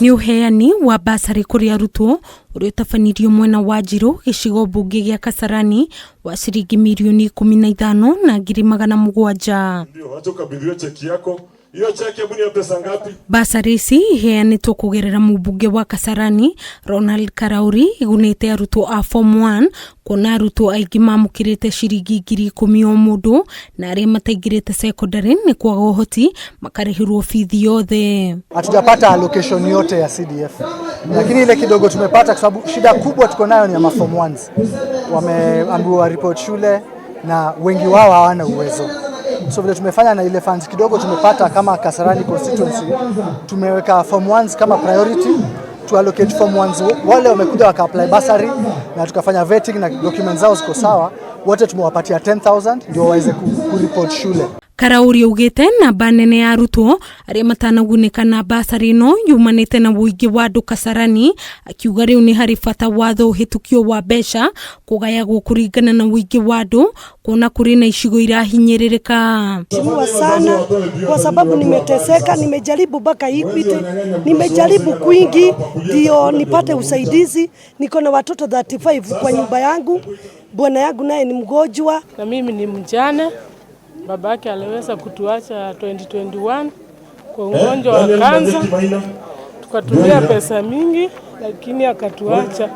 Nĩ ũheani wa basarĩ kũrĩ arutwo ũrĩa ũtabanirio mwena wa Njirũ gĩcigo mbunge gĩa Kasarani wa ciringi mirioni 15,700. Ndio, wacha ukabidhiwe cheki yako. Hiyo cheki hebu ni ya pesa ngapi? Basarĩ ici iheanĩtwo kũgerera mũmbunge wa Kasarani Ronald Karauri igunĩte arutwo a form 1 kuona arutwo aingĩ mamũkĩrĩte ciringi 10,000 o mũndũ na arĩa mataingĩrĩte secondary nĩ kwaga ũhoti makarĩhĩrwo bithi yothe. Hatujapata allocation yote ya CDF, lakini ile kidogo tumepata, kwa sababu shida kubwa tuko nayo ni ya maform ones. Wameambiwa report shule na wengi wao hawana uwezo. So vile tumefanya na ile funds kidogo tumepata kama Kasarani constituency, tumeweka form ones kama priority to allocate form ones wale wamekuja waka apply bursary na tukafanya vetting na documents zao ziko sawa, wote tumewapatia 10,000 ndio waweze kureport shule. Karauri augĩte namba nene ya arutwo arĩa matanagunĩka na basarĩ ĩno yumanĩte na ũingĩ wa andũ Kasarani, akiuga rĩu nĩ harĩ bata watho ũhĩtũkio wa mbeca kũgayagwo kũringana na ũingĩ wa andũ kuona kũrĩ na icigo irahinyĩrĩrĩka. Mheshimiwa sana kwa sababu nimeteseka, nimejaribu mpaka Equity, nimejaribu kwingi ndio nipate usaidizi. Niko na watoto 35 kwa nyumba yangu, bwana yangu naye ni mgonjwa. Na mimi ni mjane, babake aliweza kutuacha 2021 kwa ugonjwa wa Daniel kansa. Manyeki Maina. Tukatumia pesa mingi, lakini akatuacha.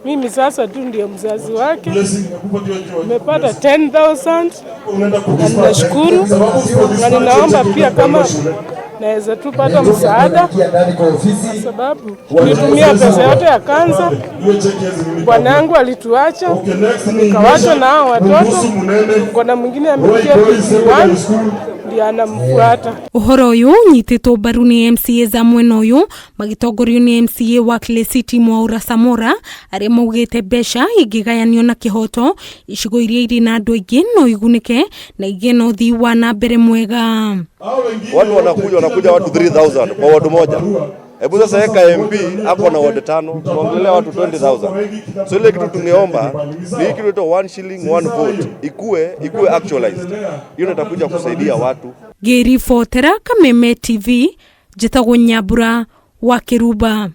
Mimi sasa tu ndio mzazi wake, Blessing, nakupa hiyo joy. nimepata 10,000 Unaenda na kudispatch, eh? ninashukuru, Sababu usipo na dispatch, ninaomba cheki pia utakuwa kama shule. naweza tu pata msaada, kwa sababu tulitumia pesa yote ya kansa. Hiyo cheki hizi mimi. Bwanangu alituacha, Okay, next ni nikawachwa na hao watoto. Mbusu Munene. Kuna mwingine Roy ameingia Boys Secondary PP1 School. ndiye anamfuata. Ũhoro ũyũ ũnyitĩtwo mbaru nĩ MCA za mwena ũyũ magĩtongorio nĩ MCA wa Clay City Mwaura Samora arĩa maugĩte mbeca ingĩgayanio na kĩhoto icigo iria irĩ na andũ aingĩ no igunĩke na igĩe na ũthii wa na mbere mwega. Hao wengine Watu wote, wanakuja kila wanakuja mtu watu 3000 kwa ward moja. barua. Hebu sasa weka MP hapo na ward 5, tunaongelea watu 20,000. So ile kitu tungeomba ni hii kitu inaitwa one shilling one vote ikue actualized. Hiyo ndio itakuja kusaidia watu. Ngĩribotera Kameme TV, njĩtagwo Nyambura wa Kĩrumba.